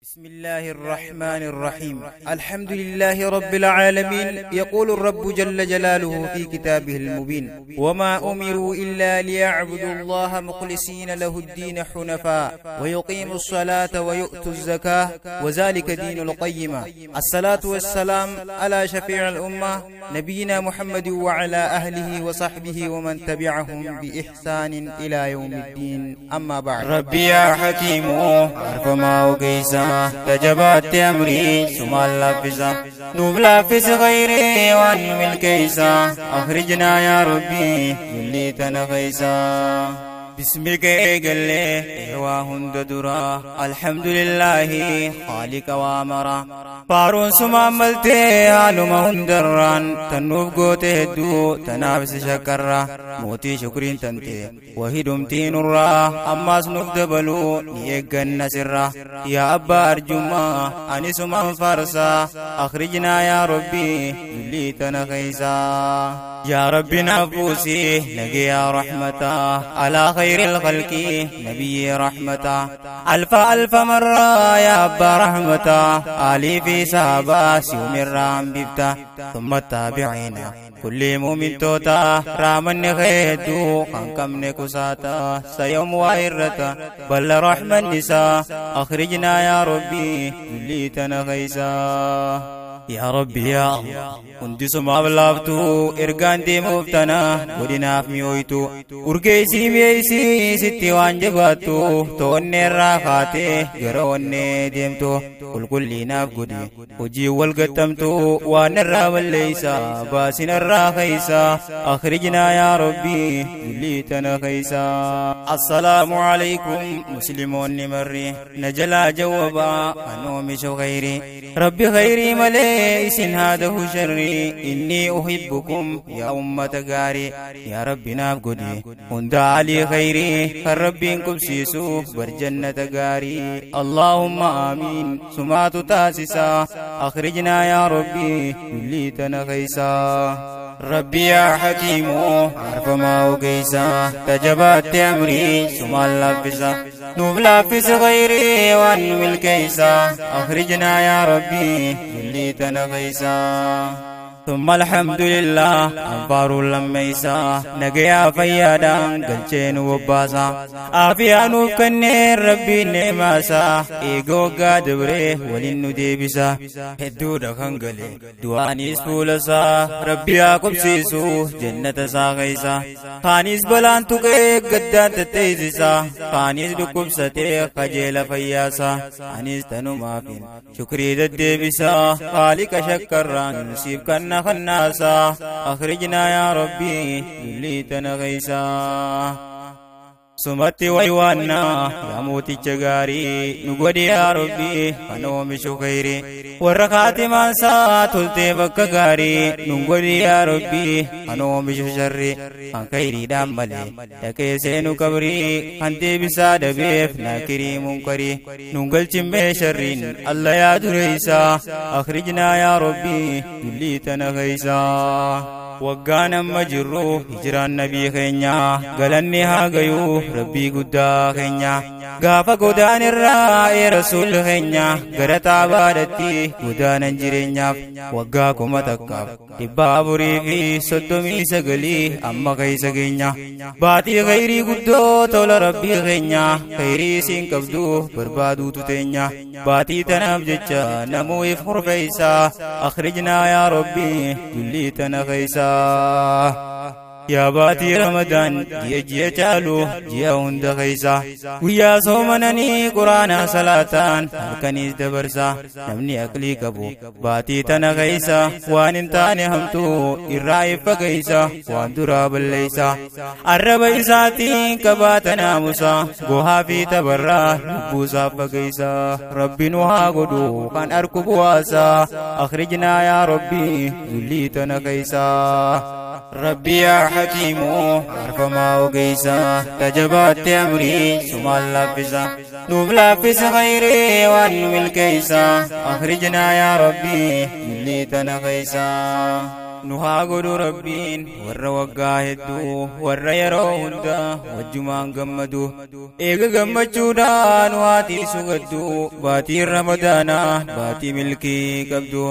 بسم الله الرحمن الرحيم. الحمد لله رب العالمين. يقول الرب جل جلاله في كتابه المبين: وما أمروا إلا ليعبدوا الله مخلصين له الدين حنفاء ويقيموا الصلاة ويؤتوا الزكاة وذلك دين القيمة. الصلاة والسلام على شفيع الأمة نبينا محمد وعلى أهله وصحبه ومن تبعهم بإحسان إلى يوم الدين. أما بعد. ربي يا حكيم عرف وقيسا تجبات أمري ثم لافزا نوب لافز غيري وان ملكيسا أخرجنا يا ربي اللي تنغيسا. بسمك قلي وهند درا الحمد لله خالق وامرا فارون سما ملتي هالو مهندران تنوب قوته دو تنافس شكرا موتي شكرين تنتي وهدمتي نورا أما سنوف دبلو نيقن سرا يا أبا أرجما أني سما فارسا أخرجنا يا ربي اللي تنخيسا. يا ربي نفوسي نجي يا رحمتا على خير الخلق نبي رحمتا ألف ألف مرة يا أبا رحمتا آلي في سابا سيوم الرام ببتا ثم التابعين كل مؤمن توتا رامن خيدو خنكم نكساتا سيوم وائرتا بل رحمة النساء أخرجنا يا ربي اللي تنخيسا. يا ربي يا الله hundi sumaaf laaftuu ergaan deemuuf tana godinaaf mi'ooytu urgeessii mi'eessii sitti waan jabaattu to'onnee irraa kaatee gara onnee deemtu qulqullinaaf godhi hojii wal gattamtu waan irraa balleeysa baasin irraa keeysa akhrijnaa yaa rabbii dullii tana keeysa. Assalaamu alaykum musliimoonni marri na jalaa jawwabaa kan oomishu khayrii rabbi khayrii malee إسن هذا شري إني أحبكم يا أمة غاري يا ربي نافقدي هند علي خيري الربي انكم سيسو برجنة غاري اللهم آمين سمات تاسسا أخرجنا يا ربي اللي تنخيسا. ربي يا حكيم عرف ما وقيسا تجبات أمري ثم لافزا نوب لافز غيري وان ملكيسا أخرجنا يا ربي اللي تنغيسا. ثم الحمد لله أنفار لميسا نقيا فيادا قلتين وباسا آفيا نوكني ربي نعماسا إيقو قادبري ولنو ديبسا هدودا خنقلي دوانيس فولسا ربي أقب سيسو جنة ساغيسا خانيس بلان تقي قدان تتيزسا خانيس دكوب ستي خجيل فياسا خانيس تنو مافين شكري ددبسا خالق شكران نسيب كنا خناسا أخرجنا يا ربي اللي تنغيسا. سمتي ويوانا يا موتي جغاري نغودي يا ربي أنو خيري ورخاتي مانسا تلتي بك غاري نغودي يا ربي أنو شري أن خيري دامالي تكيسينو كبري أنتي بسا دبيف ناكري منكري نغل چمي شرين الله يا دريسا أخرجنا يا ربي اللي تنغيسا. وقانا مجرو هجران نبي خينيا قلني هاقيو ربي قدا خينيا قافا قدان الرائي رسول خينيا قرطا بادتي قدانا جرينيا وقاكم تكاف إبابوري في صدومي سقلي أما خيسا خينيا باتي غيري قدو طول ربي خينيا خيري سين كبدو بربادو تتينيا باتي تنام جتشا نمو يفخر فيسا أخرجنا يا ربي جلي تنخيسا. يا باتي رمضان جي جي چالو جي هند خيسا ويا سومنني قرآن صلاتان هركنيس دبرسا نمني أكلي كبو باتي تنخيسا وان انتاني همتو الرأي فقيسا وان دراب الليسا الرب إساتي كباتنا موسى قوها في تبرا نبوسا فقيسا ربي نوها قدو كان أركب واسا أخرجنا يا ربي ذلي تنخيسا. ربي يا حكيم عرف ما وقيسا تجبات أمري ثم لافزا نوب لافز غيري وان ملكيسا أخرجنا يا ربي اللي تنخيسا. Nu haa godhu Rabbiin warra waggaa hedduu, warra yeroo hunda wajjumaan gammadu. Eega gammachuudhaan nu haa tiisu gaddu, baatiin Ramadaanaa baatii milkii qabdu.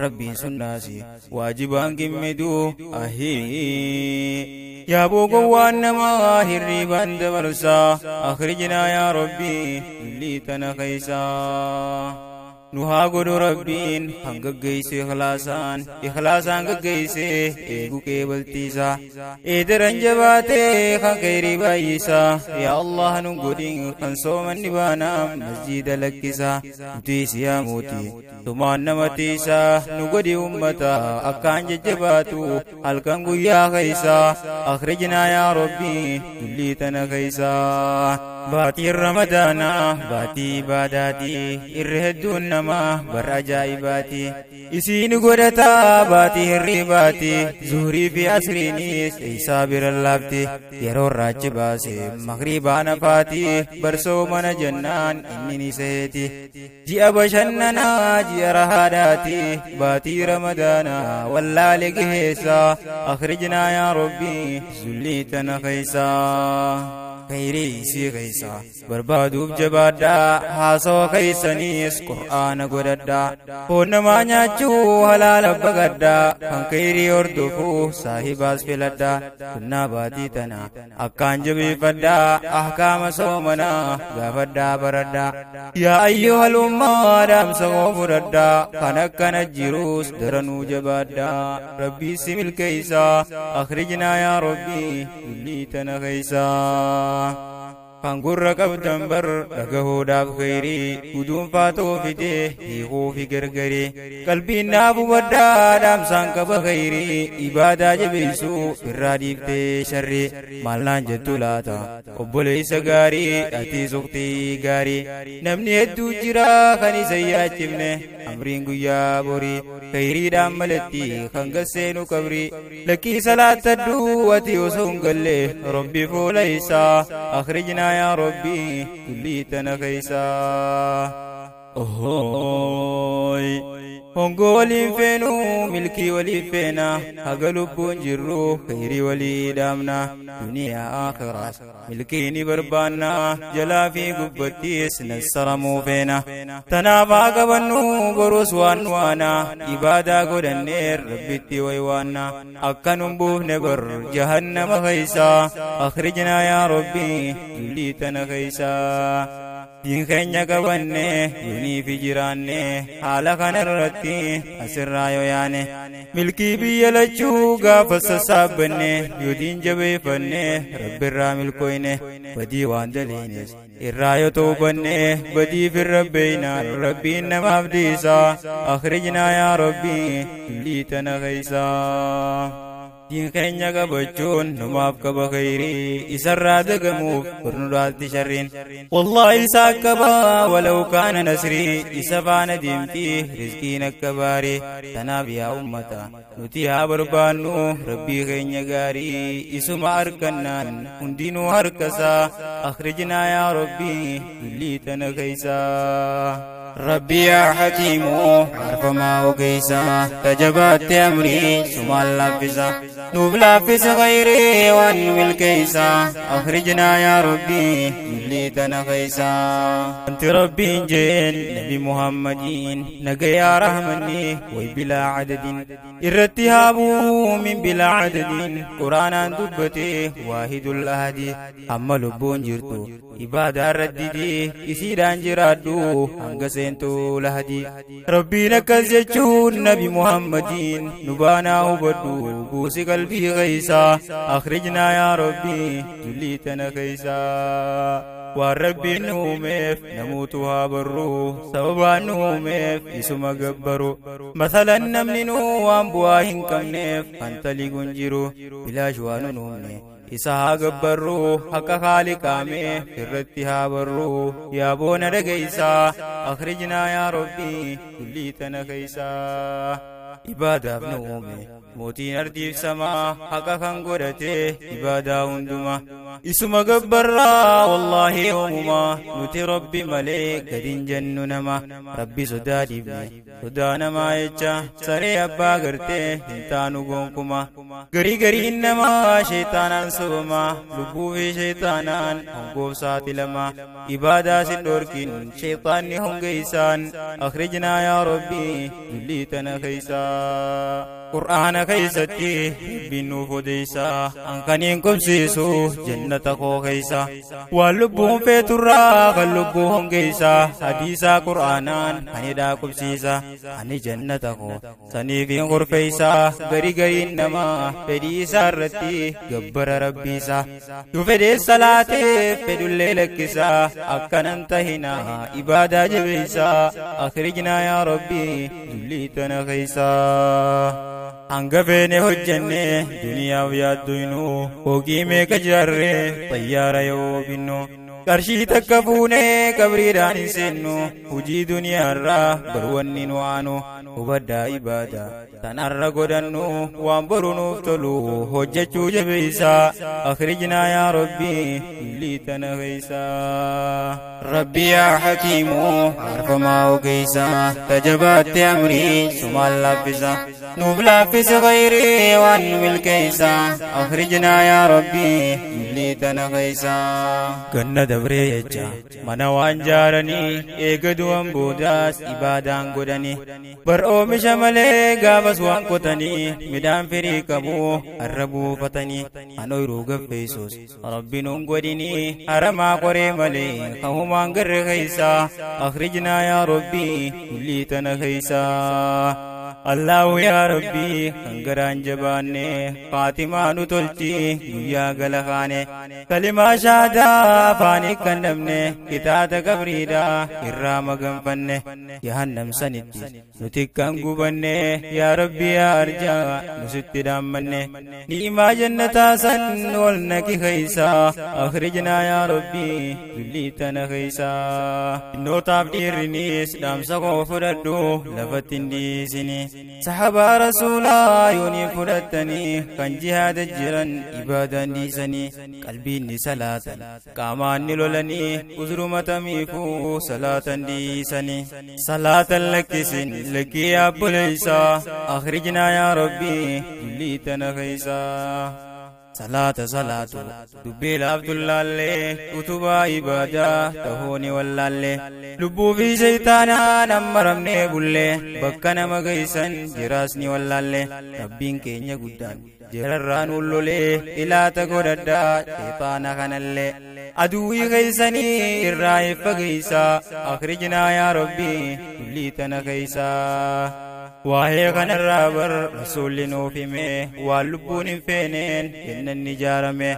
Rabbiin sunnaasi waajibaan gimmidu ahii. Yaa gowwaan namaa hirriibaan dabarsaa, akhrijnaa yaa Rabbii dullii tana keeysaa. Nu haa godhu Rabbiin hangaggeeyse ikhlaasaan, ikhlaasaan gaggeeyse eegu qeebaltiisa. Eederan jabaatee kan kheyrii baay'isa. Yaa Allah nu godhin kan soomanni baanaam masjiida lakkisa. Nuti siyaa mootii tumaan nama tiisa, nu godhi ummata akkaan jajjabaatu halkan guyyaa keeysa. Akhrijnaa yaa Rabbii dullii tana keeysa. Baatiin Ramadaanaa baatii ibaadaati, irri hedduun namaa bara ajaa'ibaati. Isiin godhataa baatii hirribaati, zuhurii fi asriinis isaa bira laafti. Yeroo raachi baase magriibaan afaati, barsoo mana jennaan inni ni seeti. Ji'a bashannanaa ji'a rahaadhaati, baatii Ramadaanaa wallaale geessa. Akhrijnaa yaa Rabbii zullii tana keeysaa. Khayrii isii keeysaa barbaaduuf jabaadhaa, haasawa keeysaniis qur'aana godhadhaa. Foon namaa nyaachuu halaala baqadhaa, kan khayrii hordofuu saahibaas filadhaa. Sunnaa baatii tana akkaan jabeeffadhaa, ahkaama soomanaa gaafadhaa baradhaa. Yaa ayyuhal ummaa dhaamsa koo fudhadhaa, kan akkana jiruus daranuu jabaadhaa. Rabbii si milkeeysaa, akhrijnaa yaa Rabbii dullii tana keeysaa. Kan gurra qabdan bar dhagahuudhaaf khayrii, guduunfaa toofitee hiikuu fi gargaree. Qalbiin naaf hubadhaa dhaamsaan qaba khayrii, ibaadaa jabeessuu irraa dhiiftee sharrii. Maal naan jettu laata obboleessa gaarii, ati suqtii gaarii. Namni hedduu jira kan isa yaachifne, amriin guyyaa borii khayriidhaan malatti kan gasseenu qabrii. Lakkii salaattadhu ati osoo hin galle Rabbi fuula isaa. Akhrijnaa yaa Rabbii dullii tana keeysaa. Ohooy. Hongoo waliin feenu milkii waliin feena, haga lubbuun jirru khayrii walii dhaamna. Duniyaa akhiraas milkii ni barbaanna, jalaa fi gubbattiis nassaramuu feena. Tanaaf haa qabannu borus waan waana, ibaadaa godhanneer Rabbitti waywaanna. Akka nun buufne bar jahannama keeysaa. Akhrijnaa yaa Rabbii dullii tana keeysaa. Diin keenya qabanne yoonii fi jiraanne, haala kanarratti asirraa yoo yaane. Milkii biyya lachuu gaafa sassaabbanne, yoo diin jabeeffanne Rabbirraa milkooyne. Badii waan daliinis irraa yoo toobanne, badii firra beeynaan Rabbiin namaaf dhiisa. Akhrijnaa yaa Rabbii dullii tana keeysaa. Diin keenya qabachuun numaaf qaba khayrii, isarraa dagamuuf barnudhaatti sharriin. Wallaahi isa akka baa walau kaana nasrii, isa faana deemti rizqiin akka baarii. Tanaaf yaa ummata nuti haa barbaannu Rabbii keenya gaarii, isuma harkannaan hundinuu harkasaa. Akhrijnaa yaa Rabbii dullii tana keeysaa. Rabbi yaa hakiimu arfamaa ogeessaa, tajabaatti amrii sumaan laaffisa. Nuuf laaffisa khayrii waan nu milkeeysaa, akhrijnaa yaa Rabbii dullii tana keeysaa. Wanti Rabbiin jeen Nabi Muhammadiin nagayaa rahmanni way bilaa cadadin irratti haa bu'uu min bilaa cadadin. Quraanaan dubbatee waahidul ahadi, hamma lubbuun jirtu ibaadaa raddidii isiidhaan jiraadhu hanga seentuu lahadi. Rabbiin akkas jechuun Nabi Muhammadiin nu baanaa hubadhu buusi qalbii keeysaa. Akhrijnaa yaa Rabbii dullii tana keeysaa. Waan Rabbiin nu uumeef namuutu haa barru, sababaan nu uumeef isuma gabbaru. Masalan namni nu waan bu'aa hin qabneef kan taliiguun jiru, bilaash waan nu uumne isa haa gabbarru, haqa haaliqaamee irratti haa barru. Yaa boona dhageeysaa, akhrijnaa yaa Rabbii dullii tana keeysaa. Ibaadaaf nu uume mootiin ardiif samaa, haqa kan godhate ibaadaa hunduma. Isuma gabbarraa wallaahi yoomumaa nuti rabbi malee gadin jennu nama. Rabbi sodaa dhiifne sodaa namaa jecha saree abbaa gartee hin taanu gonkuma. Garii gariin namaa sheexaanaan sobamaa lubbuu fi sheexaanaan hongoof saaxilama. Ibaadaa sin dhorkin sheexaanni hongeessaan. Akhrijnaa yaa rabbi dullii tana keessaa. Qur'aana keessatti rabbiin nuuf odeessaa hankaniin qubsiisu jannata koo keessa. Waan lubbuun feeturraa kan lubbuu hongeessaa hadiisaa qur'aanaan anidhaa qubsiisa. Ani jannata koo saniif hin gorfeessaa gari gariin namaa fedhii isaa irratti gabbara rabbiisa. Nu fedhee salaatee fedhullee lakkisaa akkanan tahinaa ibaadaa jabeessaa. Akhrijnaa yaa rabbi dullii tana keessaa. Hanga feene hojjenne duniyaaf yaadduynu hogii meeqa jaarree xayyaara yoo binnu. Qarshii takka fuunee qabriidhaan hin seennu hujii duniyaarraa barwanni nu aanu. Hubaddaa ibaadaa tanarra godhannu waan boru nuuf tolu hojjechuu jabeessaa. Akhrijnaa yaa rabbi dullii tana keessaa. Rabbi yaa hakiimu arfamaa ogeessaa tajabaatte amrii sumaan laaffisa. Nuuf laaffisi khayrii waan nu milkeessaa. Akhrijnaa yaa rabbi dullii tana keessaa. Ganna dabree jecha mana waan jaaranii eega du'an boodaas ibaadaan godhanii. Bar oomisha malee gaafas waan qotanii midhaan firii qabu har'a buufatanii. An ooyiruu gaffeessus rabbi nuun godhinii haramaa qoree malee kahumaan garre keessaa. Akhrijnaa yaa rabbi dullii tana keessaa. Allahu yaa rabbi kan garaan jabaanne Faatimaa nu tolchi guyyaa gala kaane. Kalimaa shaadaa afaanii kan dhabne kitaata qabriidhaa irraa maganfanne. Jahannam sanitti nuti kan gubanne yaa rabbi yaa arjaa nu sitti dhaammanne. Ni'imaa jannataa san ol naqi keessaa. Akhrijnaa yaa rabbi dullii tana keessaa. Innootaaf dhiirrinis dhaamsa koo fudhadhu lafatti hin dhiisini. Sahabaa rasuulaa yoonii fudhattanii kan jihaada jiran ibaadaan dhiisanii. Qalbiin ni salaatan qaamaan ni lolanii uzruma tamiifuu salaatan dhiisanii. Salaatan lakkisin lakkii abboleessaa. Akhrijnaa yaa rabbi dullii tana keessaa. Salaata salaatu dubbii laaftullaallee utubaa ibaadaa tahuuni wallaallee. Lubbuu fi shaytaanaan ammaramnee bullee bakka nama geessan jiraas ni wallaallee. Rabbiin keenya guddaan jirarraa nuun lolee ilaata godhadhaa shaytaana kanallee. Aduwwii keessanii irraa fageessaa. Akhrijnaa yaa rabbi dullii tana keessaa. Waa'ee kanarraa bar rasuulli nuuf hime waan lubbuun hin feeneen jannanni ijaarame.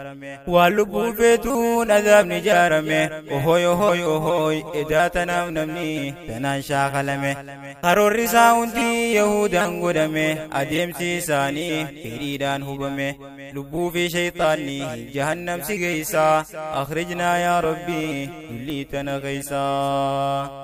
Waan lubbuun feetuun azaabni ijaarame. Ohoy ohoy ohoy edaa tanaaf namni tanaan shaakalame. Karoorri isaa hundi Yahudaan godhame adeemsi isaanii fedhiidhaan hubame. Lubbuu fi shayxaanni jahannam si geessaa. Akhrijnaa yaa rabbi dullii tana keessaa.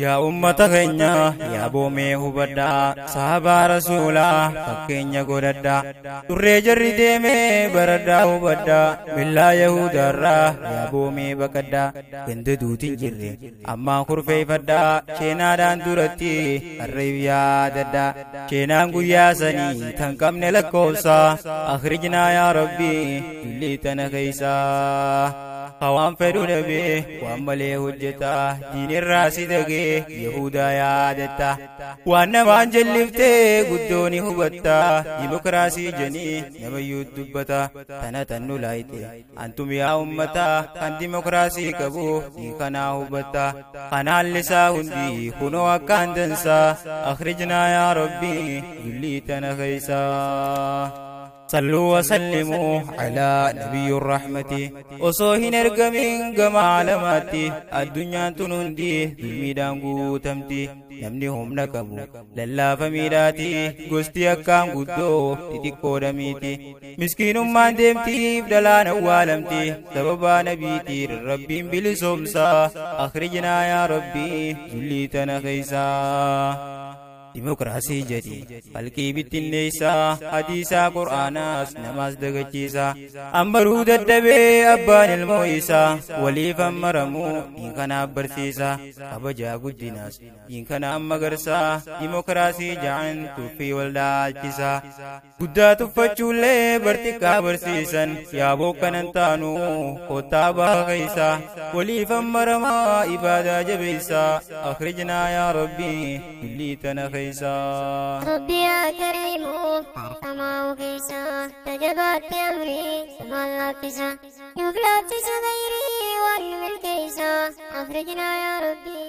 Yaa ummata keenya yaa boomee hubadhaa sahabaa rasuulaa fakkeenya godhadhaa. Turree jarri deemee baradhaa hubadhaa millaa Yahudaarraa yaa boomee baqadhaa. Ganda duutiin jirre ammaan kurfeeffadhaa sheenaadhaan duratti harreef yaadadhaa. Sheenaan guyyaa sanii tan qabne lakkoofsaa. Akhrijnaa yaa rabbi dullii tana keessaa. Hawaan fedhu dhabee waan malee hojjetaa diinirraa si dagee Yahudaa yaadatta. Waan namaan jalliftee guddoo ni hubatta dimokiraasii janii namayyuu dubbata. Tana tan nu laayite antum yaa ummata kan dimokiraasii qabu ni kanaa hubatta. Kanaan lisaa hundi kunoo akkaan dansaa. Akhrijnaa yaa rabbi dullii tana keessaa. صلوا وسلموا على نبي الرحمة وصوهن ارقمين قم عالماتي الدنيا تنهندي ظلمي قوتمتي namni humna qabu lallaafa miidhaati gosti akkaan guddoo xixiqqoo dhamiiti miskiinummaan deemtiif dhalaan awwaalamti sababaa nabiitiin rabbiin bilisoomsaa akhrijnaa yaa rabbii zullii tana keessaa. Dimokiraasii jedhi halkii bittinneessaa, hadiisaa qur'aanaas namaas dagachiisa. Ambaruu daddabee abbaan ilmoo isaa waliif hammaramuu diin kanaaf barsiisa. Kabajaa guddinaas diin kana amma garsaa, dimokiraasii ja'an tuffii wal dhaalchisa. Guddaa tuffachuullee barxiqqaa barsiisan, yaa bookkanan taanu kottaa baaqeessa. Waliif hammaramaa ibaadaa jabeessa, akhrijnaa yaa rabbii dullii tana keessa. ربي يا كريم أرحمه كيسا تجبات أمري ثم لافسا نفلافس غيري والملكيسا أخرجنا يا ربي.